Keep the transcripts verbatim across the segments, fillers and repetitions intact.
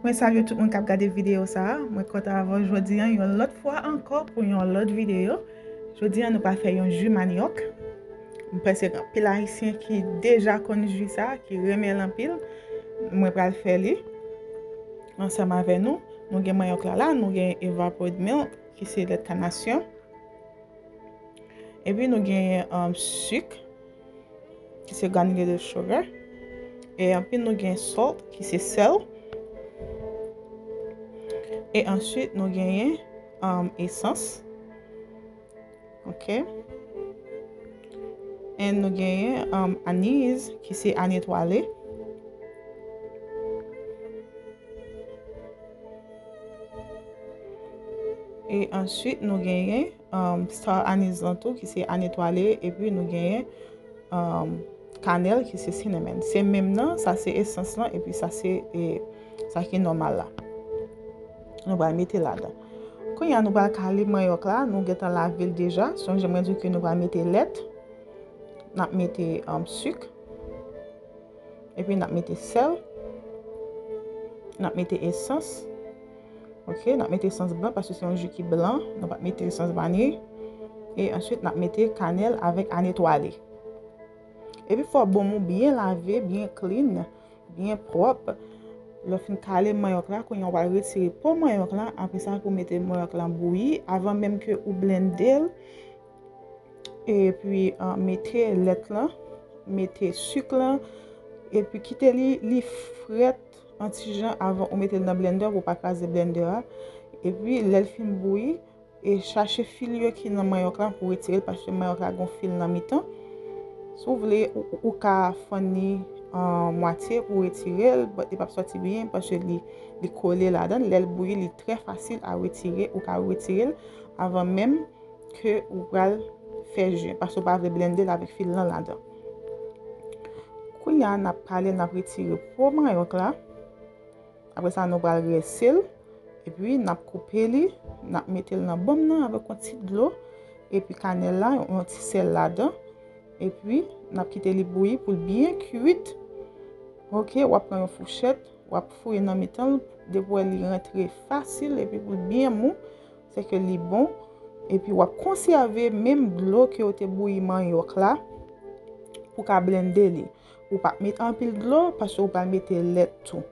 Mwen salye tout moun k ap gade videyo sa a. Mwen kontan avè w jodi a yon lòt fwa ankò pou yon lòt videyo. Jodi a nou pral fè yon ji manyòk. Mwen panse gen anpil Ayisyen ki deja konn ji sa a, ki renmen l anpil. Mwen pral fè li ansanm avè nou. Nou gen manyòk la la, nou gen evaporated milk, ki se lèt kanasyon. Epi nou genyen um, sik, ki se granulated sugar. E anpi nou gen salt, ki se sèl. E answit nou genyen um, esans. Ok. E nou genyen um, aniz, ki se anitwale. E answit nou genyen um, star anise lan tou, ki se anitwale, epi nou genyen um, kanèl, ki se cinnamon. Se menm nan, sa se esans lan, epi sa se e, sa ki nòmal la. Nou pral mete ladan. Kounye a nou pral kale manyòk la, nou gentan lave l deja. Sonje mwen di w ke nou pral mete lèt, n ap mete um, sik, epi n ap mete sèl, n ap mete esans. Ok, n ap mete esans blan paske se yon ji ki blan, nou p ap mete esans vanyi. E answit n ap mete kanèl avèk anetwale. Epi fò bonm ou byen lave, byen clean, byen pwòp. Lè w fin kale manyòk la, kounye a w pral retire po manyòk la, apre sa pou mete manyòk la bouyi avan menm ke ou blende l. Epi uh, mete lèt lan, mete sik lan, epi kite li li frèt an ti jan avan ou mete l nan blender pou w pa kraze blender a. Epi lè l fin bouyi, e chache fil yo ki nan manyòk la pou retire l paske manyòk la gon fil nan mitan. Si w vle ou, ou ka fann li an mwatye pou retire l, but li p ap sòti byen paske li, li kole ladan. Lè l bouyi, li trè fasil a retire, ou ka retire l avan menm ke ou pral fè ji, paske ou pa vle blende l avèk fil lan ladan. Kounye a n ap kale, n ap retire po manyòk la. Apre sa nou pral rense l, epi n ap koupe li, n ap mete l nan bonm nan avèk yon ti dlo, epi kanèl la, yon ti sèl ladan, epi n ap kite li bouyi pou l byen kwit. Ok, w ap pran yon fouchèt, w ap fouye nan mitan l, depi w wè li rantre fasil, epi pou l byen mou, se ke li bon. Epi w ap konsève menm dlo ke w te bouyi manyòk la pou ka blende li. Ou p ap met anpil dlo paske ou pral mete lèt tou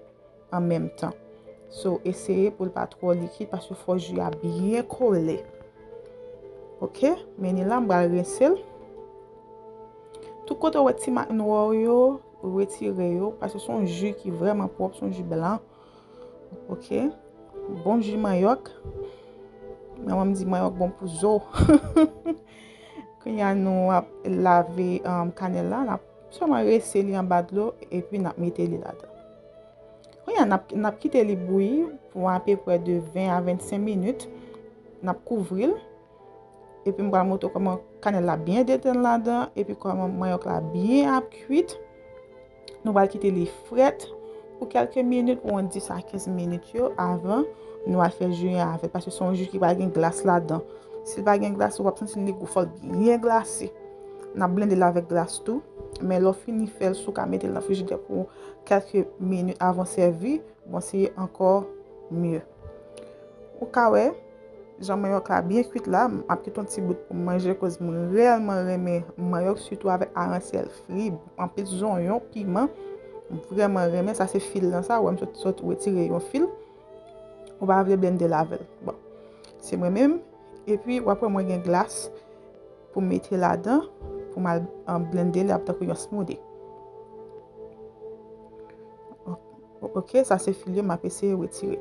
an menm tan. So, eseye pou l pa twò likid paske fò ji a byen kole. Ok, men ni la m pral rense l. Tout kote w wè ti mak nwa yo, retire yo, paske se yon ji ki vrèman pwòp, se yon ji blan. Ok, bon ji manyòk. Manman m di manyòk bon pou zo. Kounye a nou ap lave um, kanèl la, n ap sèlman rense li anba dlo epi n ap mete li ladan. Kounye a n ap, n ap kite li bouyi pou apeprè de ven a vennsenk minit. N ap kouvri l. Epi m pral montre w kòman kanèl la byen detann ladan, epi kòman manyòk la byen ap kwit. Nou pral kite li frèt pou kèlke minit, pou yon dis a kenz minit yo, avan nou al fè ji a avè l, paske se yon ji ki pral gen glas ladan. Si l pa gen glas, ou p ap santi l li gou, fò l byen glase. N ap blende l avèk glas tou, men lè w fini fè l, si w ka mete l nan frijidè pou kèlke minit avan sèvi, bon, se ankò mye. Ou ka wè, jan manyòk la byen kwit la, m ap kite yon ti bout pou m manje, koz mwen reyèlman renmen manyòk, sitou avèk aransèl fri, anpil zonyon, piman. M vrèman renmen, sa se fil lan sa, ou wè m sot, sot retire yon fil. Ou pa vle blende l avè l. Bon, se mwen menm. Epi, w ap wè mwen gen glas pou m mete ladan, pou m al um, blende l ap tankou yon smoothie. Ok, sa se fil yo m ap eseye retire.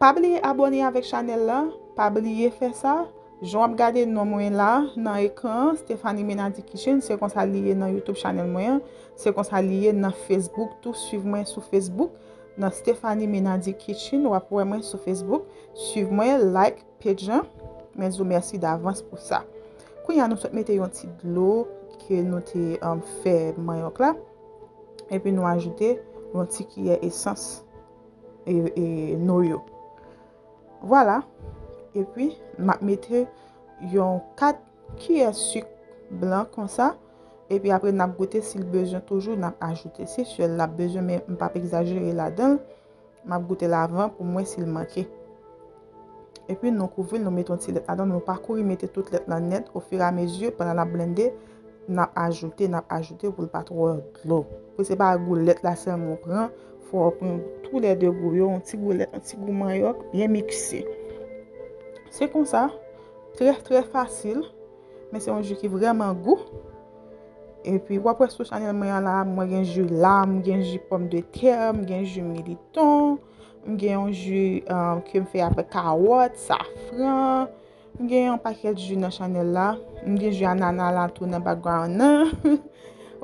Pa bliye abòne avèk chanèl la, pa bliye fè sa. Jan w ap gade non mwen la nan ekran an, Stephanie Menady Kitchen, se konsa li ye nan YouTube chanèl mwen an, se konsa li ye nan Facebook tou, swiv mwen sou Facebook nan Stephanie Menady Kitchen, w ap wè mwen sou Facebook, swiv mwen, like page an, mwen di w mèsi davans pou sa. Kounye a nou sot mete yon ti dlo ke nou te um, fè manyòk la, epi nou ajoute yon ti kiyè esans e, e noyo. Vwala. Epi m ap mete yon kat kiyè sik blan konsa. Epi apre n ap goute, si l bezwen toujou, n ap ajoute. Se syèl l ap bezwen, men m p ap egzajere ladan l. M ap goute l avan pou m wè si l manke. Epi nou kouvri l, nou mete yon ti lèt ladan, nou pa kouri mete tout lèt lan nèt. Ofiramezi, pandan n ap blende, n ap ajoute, n ap ajoute pou l pa twò dlo. Pou se pa gou lèt la sèlman w pran, fò w pran toulède gou yo, yon ti gou lèt, yon ti gou manyòk, byen mikse. Se konsa, trè, trè fasil, men se yon ji ki vrèman gou. Epi w ap wè sou chanèl mwen an la, mwen gen ji lam, gen ji pòmdetè, m gen ji militon, m gen yon ji, um, ke m fè avèk kawòt, safran, m gen yon pakèt ji nan chanèl la, m gen ji anana la tou nan background nan.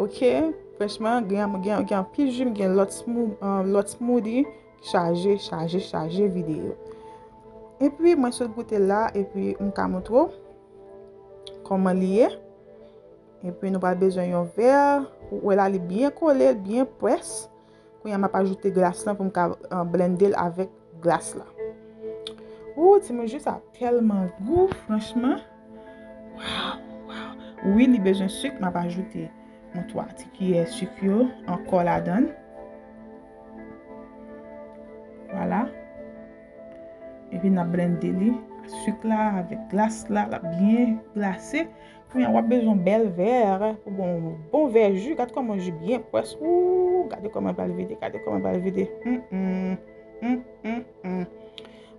Ok, franchman, gen, gen, gen anpil ji, m gen lòt smooth, um, lòt smoothie, chaje, chaje, chaje videyo. Epi mwen sot goute la, epi m ka montre w kòman li ye. Epi nou pral bezwen yon vè. Ou wè la, li byen kole, byen pwès. Kounye a m ap ajoute glas lan pou m ka, uh, blende l avèk glas la. Ou, timoun, ji sa tèlman gou, franchman. Waw, waw. Wi, li bezwen sik, m ap ajoute yon twa ti kiyè sik yo ankò ladan l. Vwala. Epi n ap blende li. Sik la avèk glas la, l ap byen glase. Kounye a w ap bezwen yon bèl vè pou bon, bon vè ji. Gad kòman ji byen pwès. Ou, gade kòman l pral vide, gade kòman l pral vide. Mm, mm. Mm, mm, mm.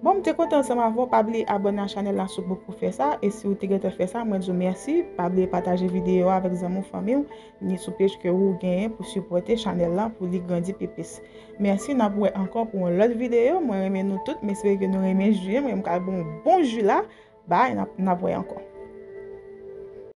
Bon, m te kontan ansanm avè w. Pa bliye abòne a chanèl la si w poko fè sa. E si w te gentan fè sa, mwen di w mèsi. Pa bliye pataje videyo a avèk zanmi w, fanmi w, ni sou page ke ou genyen pou sipòte chanèl la, pou li grandi pi plis. Mèsi, n ap wè ankò pou yon lòt videyo. Mwen renmen nou tout, m espere ke nou renmen ji an. Mwen menm m ka bon, bon ji la. Bye, n ap, n ap wè ankò.